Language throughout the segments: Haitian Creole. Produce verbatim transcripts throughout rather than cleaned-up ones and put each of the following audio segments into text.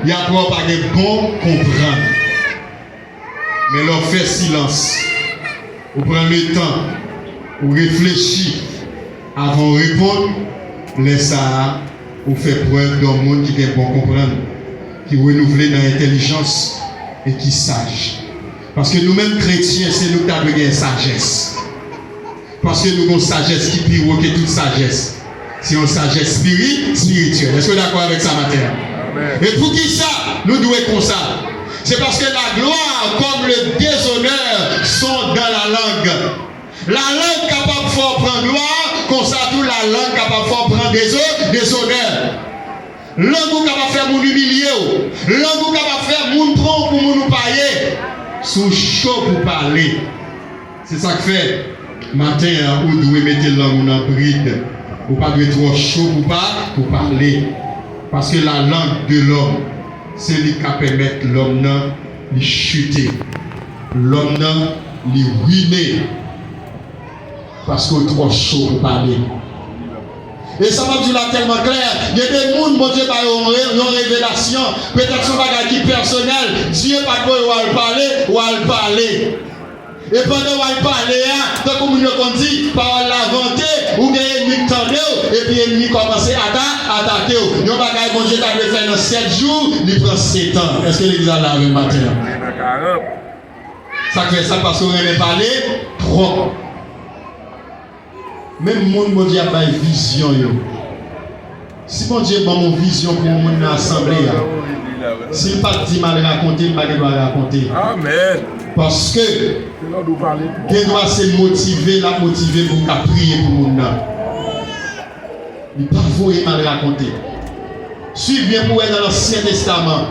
Y a kwè w pa gen bon konprann. Men lè w fè silans, ou pran letan, ou reflechi avan w reponn, lè sa a, ou fè prèv de yon moun ki gen bon konprann, ki renouvle nan entèlijans e ki saj. Paske nou menm kretyen, se nou ki ta dwe gen sajès. Paske nou gon sajès ki pi wo ke tout sajès. Se yon sajès spiri-, espirityèl. Èske w dakò avèk sa maten an? E poukisa nou dwe konsa? Se paske la gloire comme le déshonneur sont dans la langue. Lalang kapab fè w pran glwa, konsa tou lalang kapab fè w pran dezo-, dezonè. Lang ou kapab fè moun imilye w. Lang ou kapab fè moun pran w pou moun ou pa ye. Si w cho pou pale. Se sa k fè, maten an, ou dwe mete lang ou nan brid. Ou pa dwe twò cho pou pa, pou pale. Paske la langue de l'homme, se li k ka pèmèt lòm nan li chite. Lòm nan li wine. Paske w twò cho pou pale. E sa m ap di w la tèlman klè, gen de moun Bondye ba yo yon re-, yon revelasyon, petèt se yon bagay ki pèsonèl, Dye pa t voye w al pale, w al pale. E pandan w al pale a, tankou moun yo konn di, pawòl la vante, ou gen ènmi k tande w, epi ènmi kòmanse ata-, atake w. Yon bagay Bondye ta dwe fè nan sèt jou, li pran setan. Èske legliz la la avè m maten an? Sa k fè sa? Paske w renmen pale twòp. Menm moun Bondye ap bay vizyon yo. Si Bondye ban m yon vizyon pou yon moun nan asanble a, si l pa t di m al rakonte, m pa gen dwa rakonte. Paske gen dwa se motive l ap motive m pou m ka priye pou moun nan. Li pa voye m al rakonte. Swiv byen pou w wè nan Ansyen Testaman,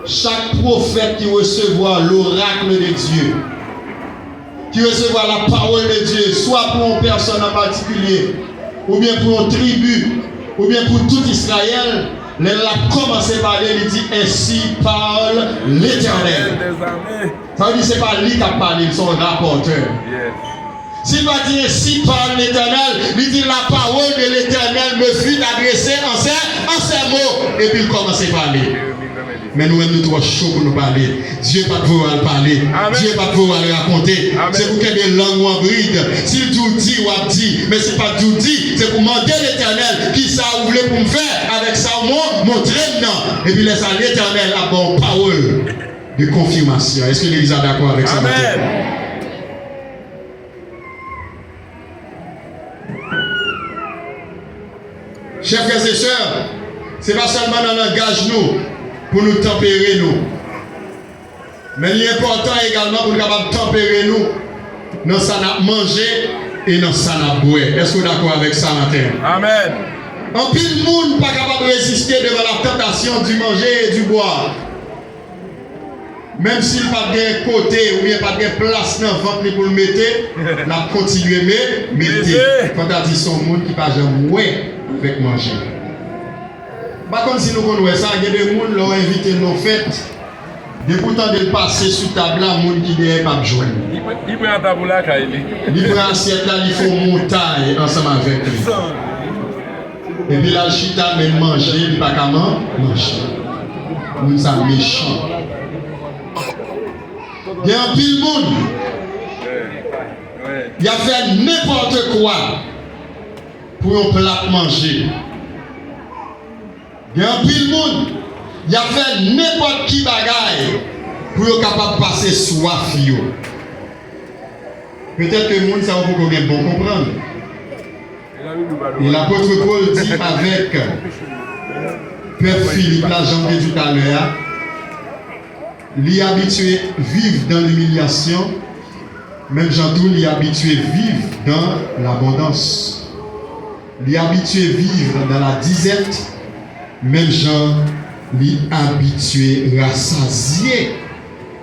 chak pwofèt ki resevwa lorak de Dye, ki resevwa la parole de Dieu, swa pou yon pèsòn an patikilye, oubyen pou yon tribi, oubyen pou tout Izrayèl, lè l ap kòmanse pale, li di, Ainsi parle l'Éternel. Sa vle di se pa li k ap pale, li se yon rapòtè. Si l pa di Ainsi parle l'Éternel, li di La parole de l'Éternel me fut adressée en ces, en ces mots, epi l kòmanse pale. Men nou menm nou twò cho pou nou pale. Dye pa t voye w al pale. Dye pa t voye w al rakonte. Se pou kenbe lang ou an brid. Si l di w di, w ap di. Men si l pa t di w di, se pou mande Letènèl, kisa ou vle pou m fè avèk sa ou mon-, montre m nan? Epi lè sa, Letènèl ap ba w pawòl de konfimasyon. Èske legliz la dakò avèk sa maten? Chè frè e sè, se pa sèlman nan langaj nou pou nou tanpere nou, men li enpòtan egalman pou nou kapab tanpere nou nan sa n ap manje e nan sa n ap bwè. Èske w dakò avèk sa maten an? Amèn. Anpil moun pa kapab reziste devan la tentation du manger et du boire. Menm si l pa t gen kote oubyen pa t gen plas nan vant li pou l mete, l ap kontinye me-, mete. Fò ta di se yon moun ki pa janm wè avèk manje. M pa konn si nou konn wè sa, gen de moun lè w envite l nan fèt, depi w tande l pase sou tab la, moun ki dèyè p ap jwenn. Li pran, li pran tab ou lakay li. Li pran asyèt la, li fè yon montay ansanm avèk li. Epi l al chita, men manje, li pa ka man-, manje. Moun sa mechan. Gen anpil moun, y ap fè nenpòt kwa pou yon plat manje. Gen anpil moun, y ap fè nenpòt ki bagay pou yo kapab pase swaf yo. Petèt ke moun sa yo poko gen bon konprann. E lapot Pòl di avèk pèp Filip la, jan m te di w talè a, li abitye viv dan limilyasyon, menm jan tou li abitye viv dan labondans. Li abitye viv dan la dizèt, menm jan li abitye rasazye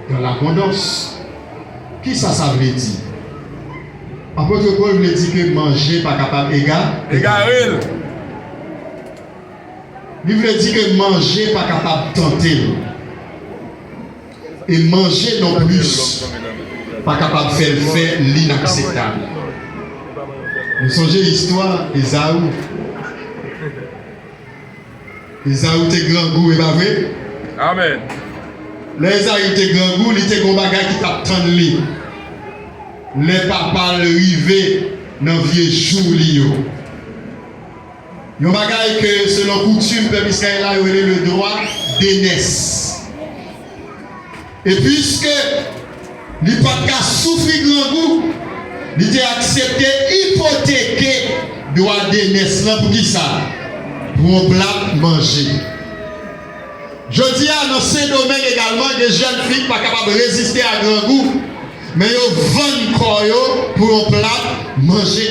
dan labondans. Kisa sa vle di? Apot Pòl vle di ke manje pa kapab ega-, egare l. Li vle di ke manje pa kapab tante l. E manje nonplis pa kapab fè l fè linakseptab. Nou sonje istwa Ezaou. Ezaou te grangou, e pa vre? Amèn. Lè Ezayi te grangou, li te gen yon bagay ki t ap tann li lè papa l rive nan vye jou li yo. Yon bagay ke, selon koutim pèp Izrayèl la, yo rele le droit d'aînesse. E piske li pa t ka soufri grangou, li te aksepte ipoteke dwa denès lan. Pou kisa? Pou yon plat manje. Jodi a, nan Sendomeng egalman, gen jèn fi ki pa kapab reziste a grangou, men yo vann kò yo pou yon plat manje.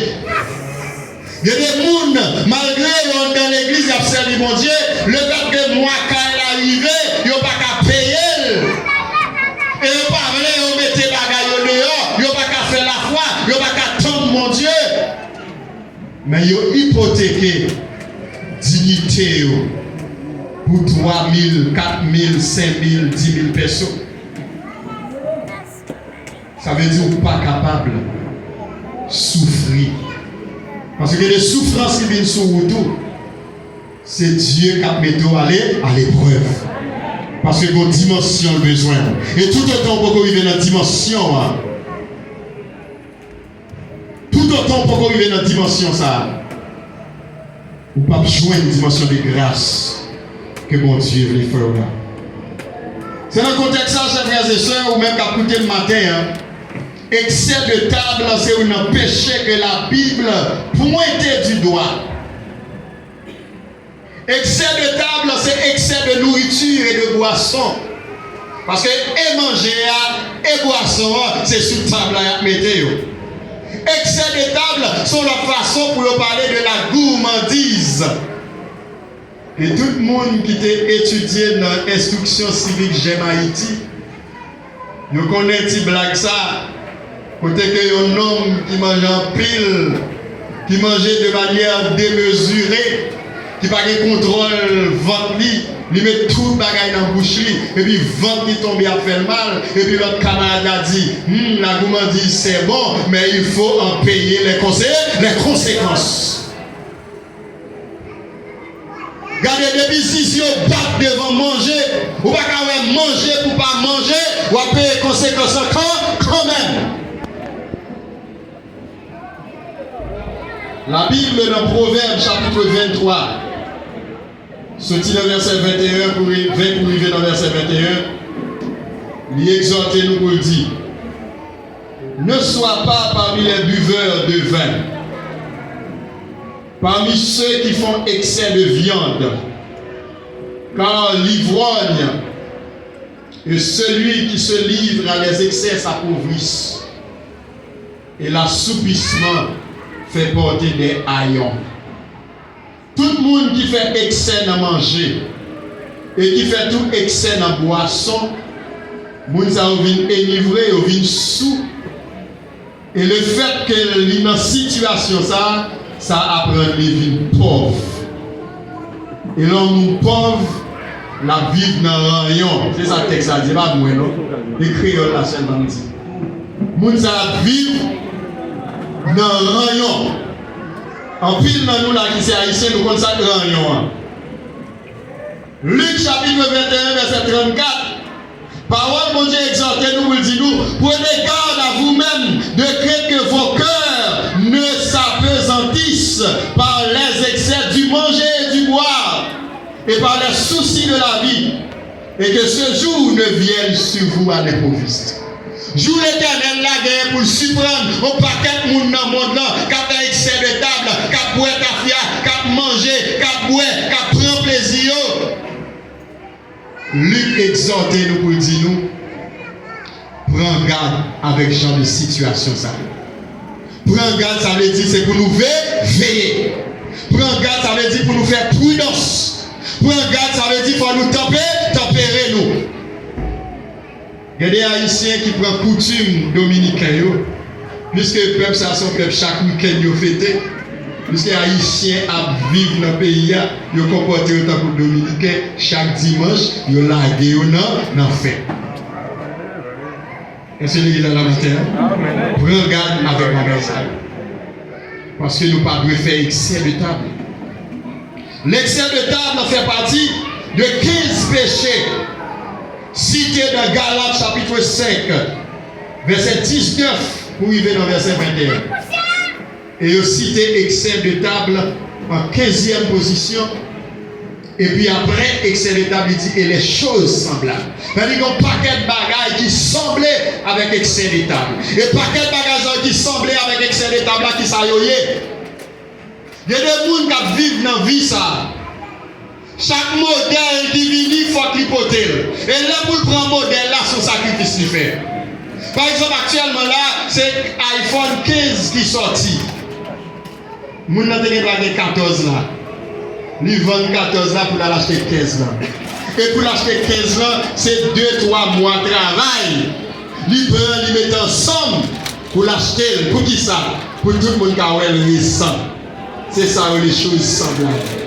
Gen de moun, malgre yo anndan legliz, y ap sèvi Bondye, lefètke mwa kay la rive, yo pa ka peye l. E yo pa vle, yo mete bagay yo deyò, yo pa ka fè lafwa, yo pa ka tann Bondye. Men yo ipoteke diyite yo pou twa mil, kat mil, senk mil, di mil peso. Sa vle di ou pa kapab soufri. Paske gen de soufrans ki vin sou ou tou. Se Dye k ap mete w ale a leprèv. Paske gon dimansyon l bezwen. E toutotan w poko rive nan dimansyon an, toutotan w poko rive nan dimansyon sa a, ou p ap jwenn dimansyon de gras ke Bondye vle fè w la. Se nan kontèks sa, chè frè e sè, ou menm k ap koute m maten an, eksè de tab se youn nan peche ke Labib pwente di dwa. Eksè de tab se eksè de nouriti e de bwason. Paske e manje a, e bwason an, se sou tab la y ap mete yo. Eksè de tab se yon lòt fason pou yo pale de la gourmandise. E tout moun ki te etidye nan enstriksyon sivik Jèm Ayiti, yo konnen ti blag sa, kote ke yon nonm ki manje anpil, ki manje de manyè demezire, ki pa gen kontwòl vant li, li met tout bagay nan bouch li, epi vant li tonbe ap fè l mal, epi lòt kamarad la di, hmm, la gourmandise c'est bon, mais il faut en payer les consé-, les conséquences. Gade, depi zizi yo bat devan manje, ou pa ka wè manje pou pa manje, w ap peye konsekans lan kan, kanmenm. Labib, nan Pwovèb, chapit venntwa, soti nan vèsè venteyen pou ri-, ven pou rive nan vèsè venteyen, li egzòte nou pou l di, ne sois pas parmi les buveurs de vin, parmi ceux qui font excès de viande, car l'ivrogne et celui qui se livre à des excès s'appauvrissent, et l'assoupissement fait porter des haillons. Tout moun ki fè eksè nan manje e ki fè tou eksè nan bwason, moun sa yo vin enivre, yo vin sou. E lefètke li nan sitiyasyon sa a, sa ap rann li vin pòv. E lè yon moun pòv, l ap viv nan ranyon. Se sa tèks la di, e pa mwen non. E kreyòl la sèlman m di. Moun sa ap viv nan ranyon. Anpil nan nou la ki se Ayisyen, nou konn sa k ranyon an. Lik chapit venteyen, vèsè trannkat. Pawòl Bondye egzòte nou pou l di nou, prenez garde à vous-même de crainte que vos cœurs ne s'appesantissent par les excès du manger et du boire et par les soucis de la vie, et que ce jour ne vienne sur vous à l'improviste. Jou Letènèl la genyen pou l siprann yon pakèt moun nan mond lan k ap fè eksè de tab, k ap bwè tafya, k ap manje, k ap bwè, k ap pran plezi yo. Lik egzòte nou pou l di nou, pran gad avèk jan de sitiyasyon sa yo. Pran gad, sa vle di se pou nou ve-, veye. Pran gad, sa vle di pou nou fè pridans. Pran gad, sa vle di fò nou tanpe, tanpere nou. Gen de Ayisyen ki pran koutim Dominiken yo, piske pèp sa se yon pèp chak wikenn yo fete, piske Ayisyen ap viv nan peyi a, yo konpòte yo tankou Dominiken, chak dimanch, yo lage yo nan, nan fèt. Èske legliz la la maten an? Pran gad avèk bagay sa yo. Paske nou pa dwe fè eksè de tab. L'excès de table fait partie de quinze péchés Site nan Galat chapit senk, vèsè diznèf pou rive nan vèsè venteyen. E yo site excès de table an kenzyèm pozisyon. Epi apre excès de table, li di, et les choses semblables. Sa di gen yon pakèt bagay ki sanble avèk excès de table. E pakèt bagay sa yo ki sanble avèk excès de table la, ki sa yo ye? Gen de moun k ap viv nan vi sa a. Chak modèl ki vini, fòk li pote l. E lè pou l pran modèl la, se yon sakrifis li fè. Pa egzanp, aktyèlman la, se iPhone kenz ki sòti. Moun nan te gen dwa gen katòz la. Li vann katòz la pou l al achte kenz la. E pou l achte kenz la, se de, twa mwa travay. Li pran, li mete ansanm pou l achte l. Poukisa? Pou tout moun ka wè l resan. Se sa yo les choses semblables.